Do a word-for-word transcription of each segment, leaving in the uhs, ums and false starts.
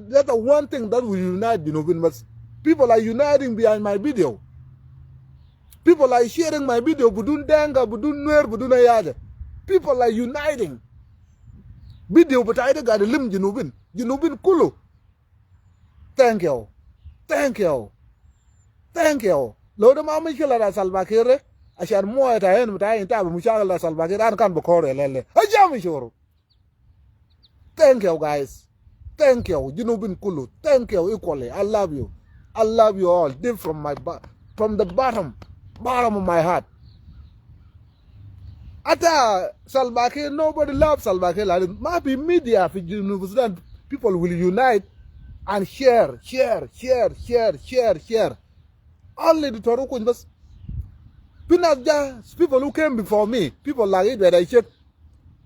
That's the one thing that will unite Junubin. But people are uniting behind my video. People are sharing my video. Bidun Denka, bidun Nuer, bidun ay haja. People are uniting. Video bitai de gaid ilim Junubin. Junubin kulu. Thank you. Thank you. Thank you. Lo de ma mushkila ta Salva Kiir de, ashan moya ta ain bitai, inta bi mushakil ta Salva Kiir, ana kan bi kore lele. Aja mi shuru. Thank you, guys. Thank you, Junubin kulu. Thank you equally. I love you. I love you all. Deep from my ba-, from the bottom, bottom of my heart. Ata Salva Kiir, nobody loves Salva Kiir. Like, ma fi media fi Junub Sudan, people will unite and share, share, share, share, share, share. Only Doctor Rukuny bas. Fi nas ja, people who came before me, people like Edward Aichek.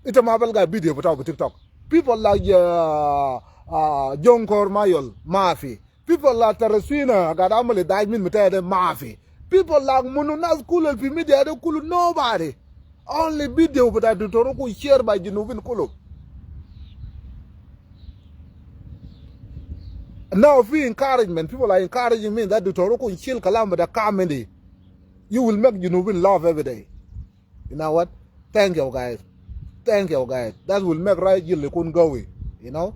Ita ma balga video bitau fi TikTok. People like, uh, uh, John Kor Mayol, mafi. People like Teresina, gaid amul daj min bita de, mafi. People like munu, nas kulu fi media de kulu, nobody. Only video bita Doctor Rukuny share by Junubin kulu. Now, fi encouragement, people are encouraging me that Doctor Rukuny shil kalam bita comedy. You will make Junubin laugh every day. You know what? Thank you, guys. Thank you, guys. That will make rajil yakun gawi, you know?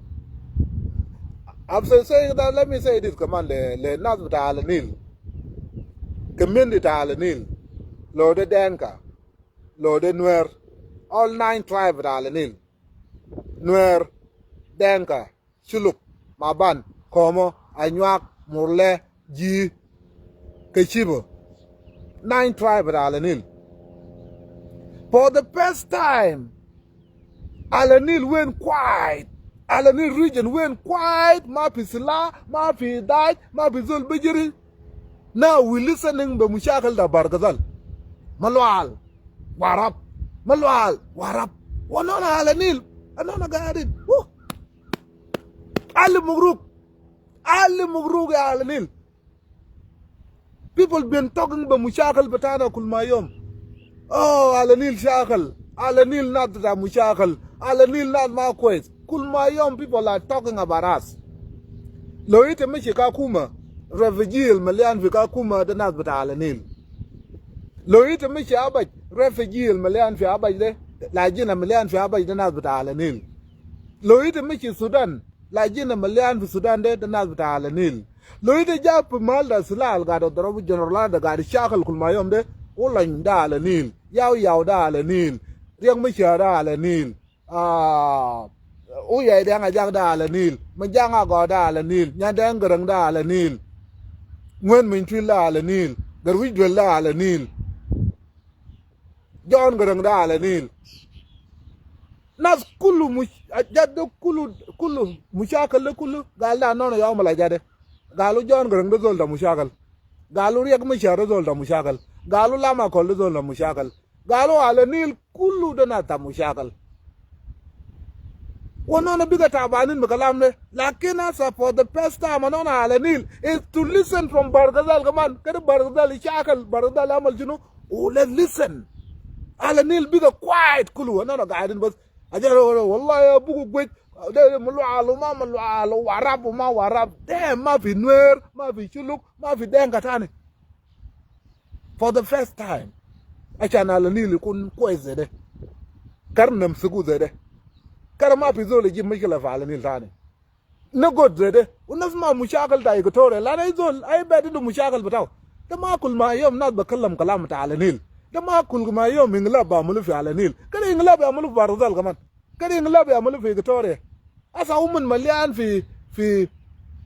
After saying that, let me say this kaman le, le nas bita Ala Nil. Community ta Ala Nil. Lo de Denka. Lo de Nuer. All nine tribe ta Ala Nil. Nuer, Denka, Shuluk, Maban, Komo, Anyuak, Murle, Ji, Kechibo. Nine tribe ta Ala Nil. For the first time, Ala Nil went quiet. Ala Nil region went quiet. Ma fi sila, ma fi daj, ma fi zol bijiri. Now we listening be mushakil ta Bargazal. Malual, Warap. Malual, Warap. Wa nona Ala Nil. Anona gaidin. Woo. Alif mubruk. Alif mubruk ya Ala Nil. People been talking be mushakil bitana kul ma yom. Oh, Ala Nil shakil. Ala Nil nas ta mushakil. Ala Nil nas ma kwes. Kul ma yom people are talking about us. Lo ita mishi Kakuma, refugee al malian fi Kakuma de nas bita Ala Nil. Lo ita mishi Abaj, refugee al malian fi Abaj de, lajina malian fi Abaj de nas bita Ala Nil. Lo ita mishi Sudan, lajina malian fi Sudan de, de nas bita Ala Nil. Lo ita ja fi mahal ta sila al gaid darabu general de gaid shakil kul ma yom de, Ulany da Ala Nil, Yau Yau da Ala Nil, Riek Machar da Ala Nil. Ah, Uyai Deng Ajak da Ala Nil, Majang Agot da Ala Nil, Nyandeng Garang da Ala Nil, Ngwen Mintril da Ala Nil, Garwij Duel da Ala Nil, John Garang da Ala Nil. Nas kulu mush-, ajat de kulu, kulu mushakil de kulu, gal da nona yom al ajat de. Galu John Garang de zol ta mushakil. Galu Riek Machar de zol ta mushakil. Galu Lam Akol de zol ta mushakil. Galu Ala Nil kulu de nas ta mushakil. Wa nona biga tabanin be kalam de. Lakin asa for the first time, nona Ala Nil is to listen from Bargazal kaman. Kede Bargazal shakil, Bargazal amal shunu. U let's listen. Ala Nil biga quiet kulu. Wa nona gaidin bas. Ajat, wallahi ya bugu gwej. De, de Malual, ma Malual, Warap, ma Warap. De, ma fi Nuer, ma fi Shuluk, ma fi Denka tani. For the first time. Ashan Ala Nil yakun kwes ze de. Kar namsugu ze de. Kar ma fi zol yajib mushkila fi Ala Nil tani. Nagod ze de. Wa nas ma mushakil ta Equatoria. Lanu ay zol, ay beit indu mushakil bitau. De ma kul ma yom nas bikalam kalam ta Ala Nil. De ma kul ma yom inglab biamulu fi Ala Nil. Kede inglab biamulu fi Bargazal kaman. Kede inglab biamulu fi Equatoria. Asa uman malian fi, fi,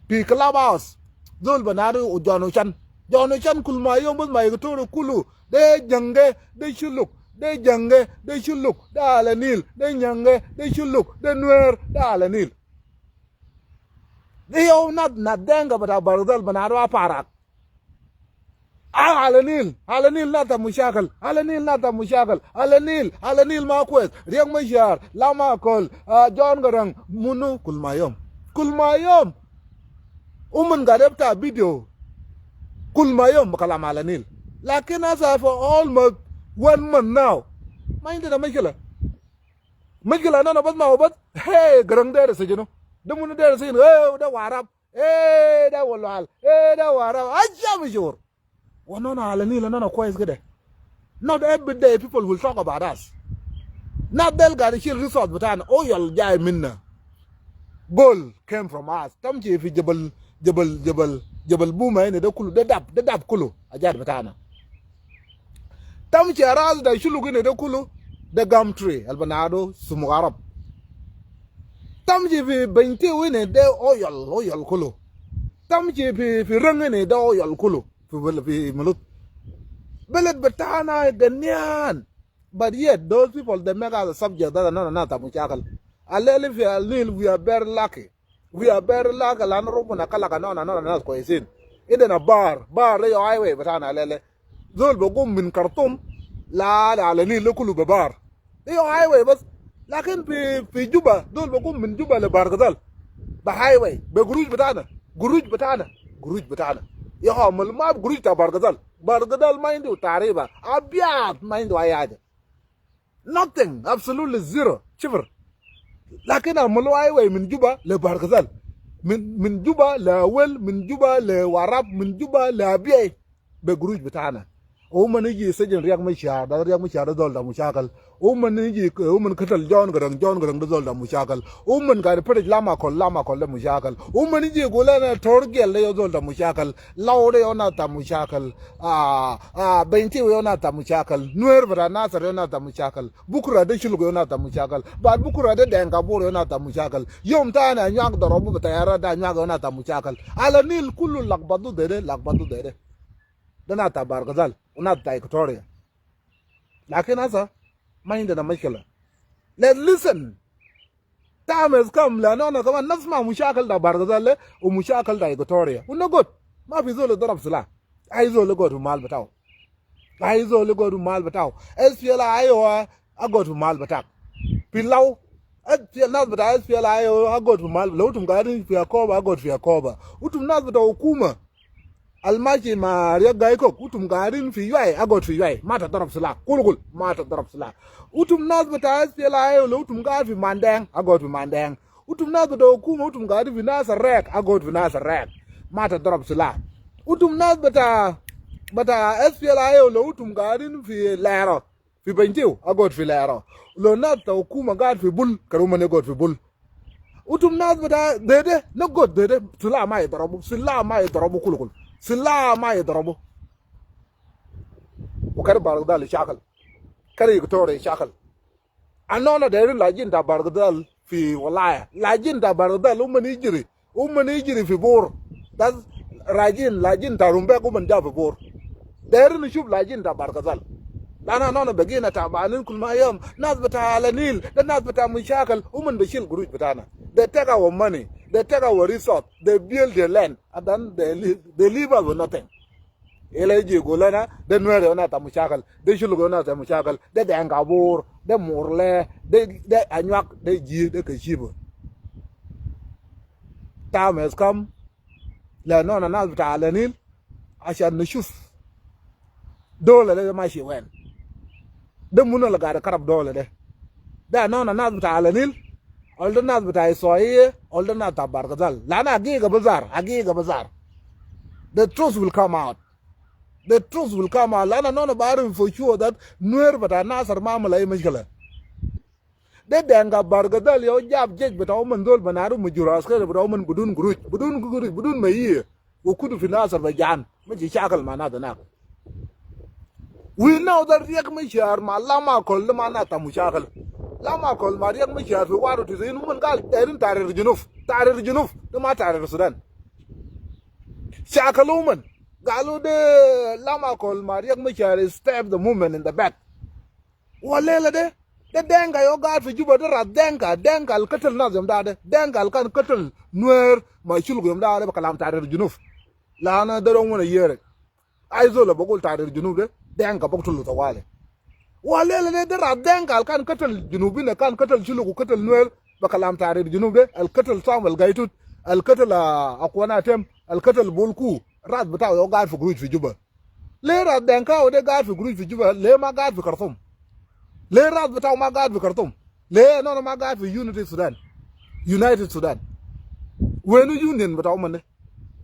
fi clubhouse. Zol banadu u John Ochan. John Ochan kul ma yom bas ma Equatoria kulu. De Jange, de Shuluk, de Jange, de Shuluk, de Ala Nil, de Jange, de Shuluk, de Nuer, de Ala Nil. De yau nas, nas Denka bita Bargazal banadu Aparak. Ah, Ala Nil, Ala Nil nas ta mushakil, Ala Nil nas ta mushakil, Ala Nil, Ala Nil ma kwes, Riek Machar, Lam Akol, ah, John Garang, munu, kul ma yom. Kul ma yom. Uman gaid yafta video. Kul ma yom bikalam Ala Nil. Lakin asa for almost one month now. Ma indana mushkila. Mushkila nana bas ma bas. Hey, Garang dere sijinu. De munu de sin, eh, de Warap, eh, de Walwal, eh, de Warap. Aja mi shur. Wa nona Ala Nil, nona kwais kede. Not every day people will talk about us. Nas del gari shil resource bitana, oil jai minna. Gold came from us. Tamshi fi jebel, jebel, jebel, jebel Buma ini de kulu, de dab, de dab kulu. Ajat bitana. Tamshi araz de Shuluk ini de kulu, de gum tree, al banado, sumu Arab. Tamshi fi Bentiu ini de oil, oil kulu. Tamshi fi, fi Reng ini de oil kulu. Fi, fi, fi Malut. Beled bitana ganian. But yet, those people, they make us a subject that are not enough mushakil. Alele fi Al Nil, we are very lucky. We are very lucky, lanu Rabbuna khalaka nona, nona nas kwesin. Indena bar, bar de yo highway bitana alele. Zol bigum min Khartoum, la, la, Ala Nil de kulu be bar. De yo highway bas. Lakin fi, fi Juba, zol bigum min Juba le Bahr el Ghazal. Be highway, be gurush bitana, gurush bitana, gurush bitana. Yo, amal ma gurush ta Bahr el Ghazal. Bahr el Ghazal ma indu tariba, abiad ma indu ay haja. Nothing, absolutely zero, sifir. Lakin amalu highway min Juba le Bahr el Ghazal. Min, min Juba le Awel, min Juba le Warap, min Juba le Abyei. Be gurush bitana. Uman iji sijin Riek Machar, da Riek Machar de zol ta mushakil. Uman iji, uman katal John Garang, John Garang de zol ta mushakil. Uman gari perij Lamakol, Lamakol de mushakil. Uman iji gulana Torgel de yo zol ta mushakil. Lau de yo nas ta mushakil. Ah, ah, Bentiu yo nas ta mushakil. Nuer bita Nasir yo nas ta mushakil. Bukra de Shuluk yo nas ta mushakil. Baad bukra de Dinka Bor yo nas ta mushakil. Yom tani Anyuak dorobu be tayara de Anyuak yo nas ta mushakil. Ala Nil kulu lakbadu dede, lakbadu dede. De nas ta Bahr el Ghazal, u nas ta Equatoria. Lakin hasa, ma indena mushkila. Let's listen. Time has come, lanu nona kaman nasma mushakil ta Bahr el Ghazal de, u mushakil ta Equatoria. Wu nagod. Ma fi zol darab silah. Ay zol yagod fi mahal bitau. Ay zol yagod fi mahal bitau. S P L A I O agod fi mahal bitak. Fi Lau. S P L, nas bita S P L A I O agod fi mahal. Lo utum gaidin fi Akoba, agod fi Akoba. Utum nas bita hukuma. Al mashi ma Riek Gai Kok, utum gaidin fi Yuai, agod fi Yuai. Ma ta darab silah. Kulu kulu, ma ta darab silah. Utum nas bita S P L A I O, lo utum gaid fi Mandeng, agod fi Mandeng. Utum nas bita hukuma, utum gaidin fi Nasir Rek, agod fi Nasir Rek. Ma ta darab silah. Utum nas bita, bita S P L A I O, lo utum gaidin fi Lero. Fi Bentiu, agod fi Lero. Lo nas ta hukuma gaid fi Bul, kede uman yagod fi Bul. Utum nas bita dede, nagod dede, silah ma yadarabu, silah ma yadarabu kulu kulu. Silah ma yadarabu. Wu kede Bahr el Ghazal ishakal. Kede Equatoria ishakal. Anona dairin lajin ta Bahr el Ghazal fi wilaya. Lajin ta Bahr el Ghazal, uman yijiri. Uman yijiri fi Bor. Das rajin, lajin ta Rumbek uman ja fi Bor. Dairin nishuf lajin ta Bahr el Ghazal. Lanu anona begina tabanin kulu ma yom. Nas bita Ala Nil, de nas bita mushakil, uman bishil gurush bitana. They take our money, they take our resource, they build their land, and then they leave, they leave us with nothing. Ila yiji yagul lana, de Nuer yo nas ta mushakil, de Shuluk yo nas ta mushakil, de Dinka Bor, de Murle, de, de Anyuak, de Ji, de Kashiba. Time has come, lanu anona nas bita Ala Nil, ashan nishuf. Dola de mashi wen. De munu al gaid karab dola de. De anona nas bita Ala Nil, wala de nas bita Iswaiye, wala de nas ta Bahr el Ghazal. Lanu hagiga bi zahar, hagiga bi zahar. The truth will come out. The truth will come out. Lanu anona barif for sure that Nuer bita Nasir ma amul ay mushkila. De Dinka Bahr el Ghazal yau jab jesh bita uman zol banado mujuru askari bita uman bidun gurush, bidun gurush, bidun mayiya. Wu kutu fi Nasir be jan, mashi shakal ma nas de nak. We know that Riek Machar ma Lamakol de ma nas ta mushakil. Lamakol ma Riek Machar fi wahid wa tisiin uman gal dairin tahrir Junub. Tahrir Junub. De ma tahrir Sudan. Shakal uman. Galu de Lamakol ma Riek Machar stab the movement in the back. Wa lela de, de Dinka yau gaid fi Juba de ras Dinka, Dinka al katal nas yom da de, Dinka al kan katal Nuer ma Shuluk yom da de be kalam tahrir Junub. Lanu they don't wanna hear it. Ay zol bigul tahrir Junub de, Dinka bigtulu tawali. Wa lela de, de ras Dinka al kan katal Junubin, kan katal Shuluk, katal Nuer, be kalam tahrir Junub de, al katal Samuel Gaitut, al katal, ah, Akwana Tem, al katal Bol Kuu, ras bitau yau gaid fi gurush fi Juba. Le ras Dinka wa de gaid fi gurush fi Juba, le ma gaid fi Khartoum? Le ras bitau ma gaid fi Khartoum? Le anona ma gaid fi Unity Sudan? United Sudan. Wenu union bita uman de?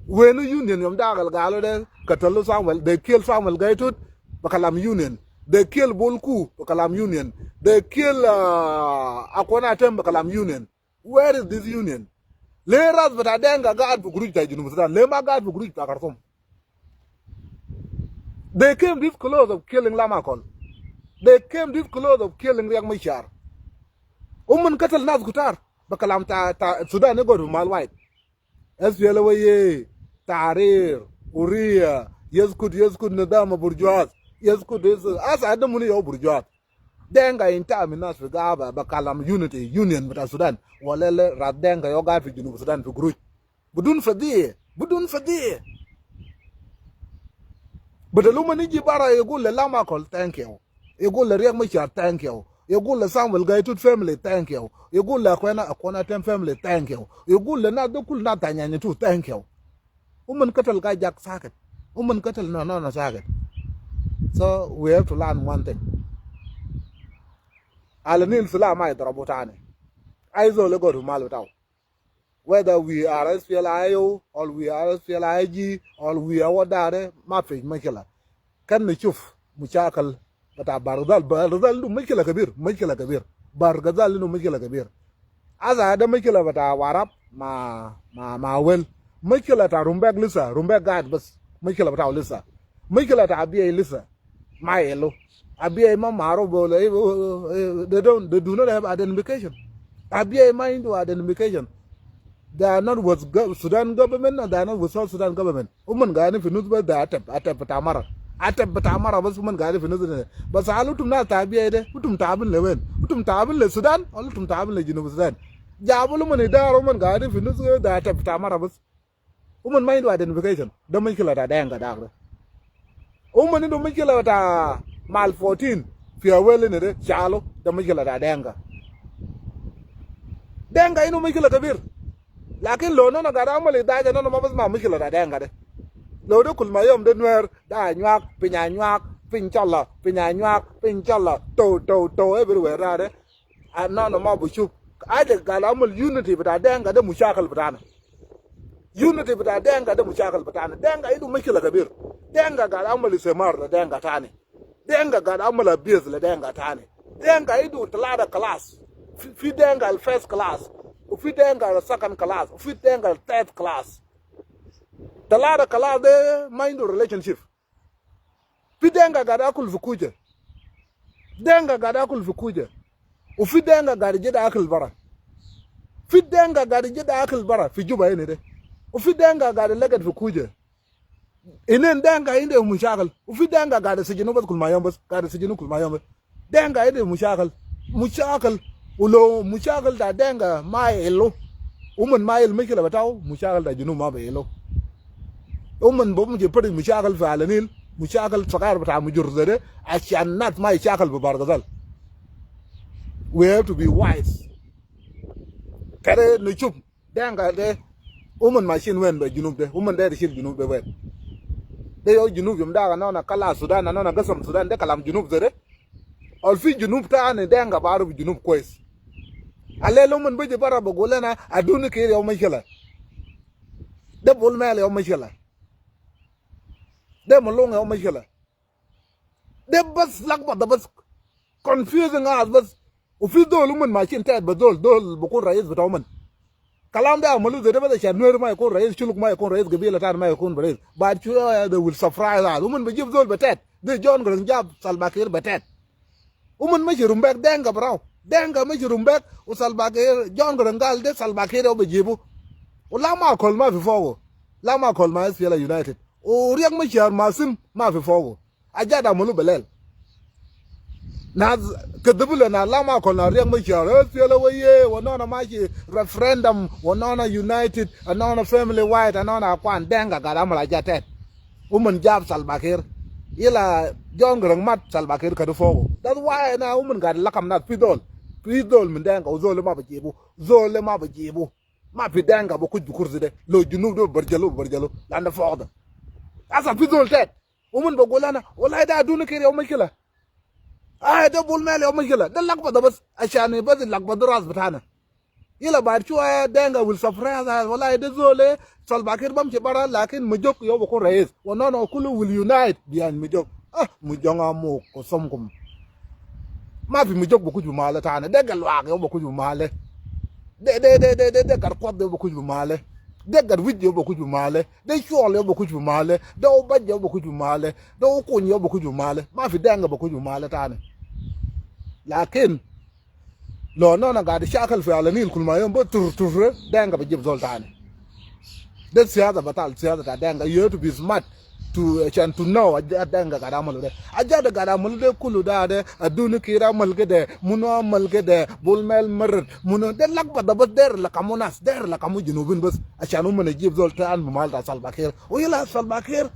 Wenu union yom dagal galo de katalu Samuel, they kill Samuel Gaitut, bakalam union. They kill Bolku, bakalam union. They kill uh, Akwana Tem, bakalam union. Where is this union? Le ras bita Denka gaid fi guruj ta Junub Sudan, le ma gaid fi guruj ta Khartoum. They came this close of killing Lam Akol. They came this close of killing Riek Machar. Uman katal nas kutar. Bakalam ta, ta Sudan igo fi mal wide. S P L A, Tahrir, Hurriya, yaskut, yaskut nizam burjuaz, yaskut, yaskut. Asa ade munu yau burjuaz? Denka inta min nas fi gaba bakalam unity, union bita Sudan. Wala le ras Denka yau gaid fi Junub Sudan fi guruj. Bidun fadiya, bidun fadiya. Badalu ma niji bara yagul le Lam Akol, thank you. Yagul le Riek Machar, thank you. Yagul le Samuel Gaitut family, thank you. Yagul le Akwana, Akwana Tem family, thank you. Yagul le nas de kul nas ta Nyanya tu, thank you. Uman katal gaid jak sakit. Uman katal no, no, no sakit. So we have to learn one thing. Al Nil sila ma idrabu tani. Ai zol igo fi mal bitau. Whether we are S P L A I O or we are S P L A I G or we are what are, ma fi mushkila. Kan nishuf mushakil bita Bahr el Ghazal. Bahr el Ghazal indu mushkila kabir, mushkila kabir. Bahr el Ghazal indu mushkila kabir. Asa ade mushkila bita Warap ma, ma, ma Awel. Mushkila ta Rumbek lisa, Rumbek gaid bas. Mushkila bitau lisa. Mushkila ta Abyei lisa. Ma ilu. Abyei ma maruf be wala, eh, eh, they don't, they do not have identification. Abyei ma indu identification. They are not with gov-, Sudan government, and they are not with South Sudan government. Uman gaidin fi nus bas, de ateb, ateb bita mara. Ateb bita mara bas uman gaidin fi nus de. Bas al utum nas ta Abyei de, utum tabin le wen? Utum tabin le Sudan, wala utum tabin le Junub Sudan? Jabu le uman idara, uman gaidin fi nus de, de ateb bita mara bas. Uman ma indu identification. De mushkila ta Denka dak de. Uman indu mushkila ta mal fourteen fi Awel ini de, shalu, de mushkila ta Denka. Denka indu mushkila kabir. Lakin lo nona gaid amal idaja nona ma bas ma mushkila ta Denka de. Lo de kul ma yom de Nuer, de Anyuak, piny Anyuak, piny Cholla, piny Anyuak, piny Cholla, to, to, to, everywhere da de. Ah, nona ma bishuf. Aja gaid amal unity bita Denka de mushakil bitana. Unity bita Denka de mushakil bitana. Denka indu mushkila kabir. Denka gaid amal istimar le Denka tani. Denka gaid amal abuse le Denka tani. Denka indu talata class. Fi, fi Denka al first class. Ufi Denka al second class. Ufi Denka al third class. Talata class de ma indu relationship. Fi Denka gaid akul fi kuje. Denka gaid akul fi kuje. Ufi Denka gaid jeda akil bara. Fi Denka gaid jeda akil bara fi Juba ini de. Ufi Denka gaid leget fi kuje. Inen Denka inde mushakil. Ufi Denka gaid sijinu bas kul ma yom bas. Gaid sijinu kul ma yom bas. Denka inde mushakil. Mushakil. Ulo mushakil ta Denka ma ilu. Uman ma ilu mushkila bitau, mushakil ta Junub ma bi ilu. Uman bum je padi mushakil fi Al Nil, mushakil sagair bita mujur zede, ashan nas ma ishakil bi Bahr el Ghazal. We have to be wise. Kede nishuf Denka de, uman mashin wen be Junub de, uman de shil Junub de wen. De yau Junub yom daga nona kala Sudan, nona gasam Sudan, de kalam Junub zede. Al fi Junub tani Denka baruf Junub kwes. Alel uman biji bara bigul lena, aduni kir yau mushkila. De Bol Mel yau mushkila. De Malong yau mushkila. De bas lakbata bas. Confusing us bas. Ufi zol uman mashin tet be zol, zol bikun rais bita uman. Kalam de amalu zede bas ashan Nuer ma ikun rais, Shuluk ma ikun rais, gabila tani ma ikun rais. But sure, they will surprise us. Uman bijib zol be tet. De John Garang jab Salva Kiir be tet. Uman mashi Rumbek Denka bro. Denka mashi Rumbek, u Salva Kiir, John Garang gal de Salva Kiir yau bijibu. U Lam Akol ma fi fogo. Lam Akol ma S P L A United. U Riek Machar ma sim ma fi fogo. Ajat amalu belel. Nas kedibu le na Lam Akol na Riek Machar, eh, S P L A weye, wa nona mashi referendum, wa nona united, wa nona family wide, wa nona Akwan, Denka gaid amal ajat tet. Uman jab Salva Kiir. Ila John Garang mat, Salva Kiir kede fogo. That's why na uman gaid lakam nas fi zol. Fi zol min Denka, u zol ma bijibu. Zol ma bijibu. Ma fi Denka bi kuj bi kursi de. Lo Junub de barjalu, barjalu. Landa fogo de. Asa fi zol tet. Uman bigul lena, wallahi de aduni kir yau mushkila. Ah, de Bol Mel yau mushkila. De lakbata bas. Ashan bas lakbata ras bitana. Ila baad shuwaya Dinka will surprise us. Wallahi de zol de, Salva Kiir bamshi bara, lakin Majok ya bikun rais. Wa nahna kulu will unite behind Majok. Ah, Majok amu kusum kum. Mafi Majok bikuj bi Maleh tani. De Gatluak ya bikuj bi Maleh. De, de, de, de, de, de Gatkwat ya bikuj bi Maleh. De Gatwij ya bikuj bi Maleh. De Shual ya bikuj bi Maleh. De Ubaj ya bikuj bi Maleh. De Ukuny ya bikuj bi Maleh. Mafi Dinka bikuj bi Maleh tani. Lakin, lo nahna gaid nishakal fi Ala Nil kul ma yom, bas tur, tur, Dinka bajib zol tani. De siyasa bita, siyasa ta Dinka. You have to be smart to, ashan to know, aja Dinka gaid amalu de. Aja de gaid amalu de kulu da de, aduni kira amal kede, munu amal kede, Bol Mel marat, munu de lakbada bas, der lakamu nas, der lakamu Junubin bas. Ashan uman ajib zol tani bi mal ta Salva Kiir. Wa ila Salva Kiir,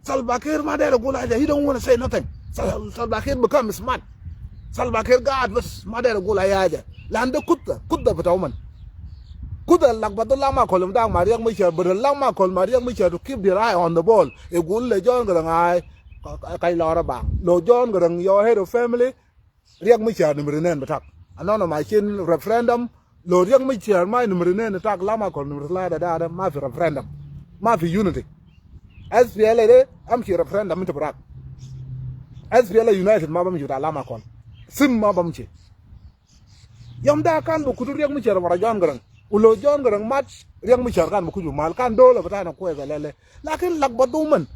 Salva Kiir ma der gul aja, he don't wanna say nothing. Sal-, Salva Kiir become smart. Salva Kiir gaid bas, ma der gul aja. Lanu de kudda, kudda bita uman. Kudda lakbada lama kol mdak ma Riek Machar, bada lama kol ma Riek Machar to keep their eye on the ball. E gul le John Garang ai, ka, ka, kai lora bang. Lo John Garang, your head of family, Riek Machar number nine bitak. Anana ma shin referendum, lo Riek Machar ma number nine bitak, lama kol number three da, da, da, mafi referendum. Mafi unity. S P L A de, amshi referendum inta brak. S P L A united ma bamshi bita lama kol. Sim ma bamshi. Yom da kan bikutu Riek Machar wara John Garang. Ulo John Garang mat, Riek Machar kan bikuj bi mal, kan dola bitana kwes lele. Lakin lakbada uman,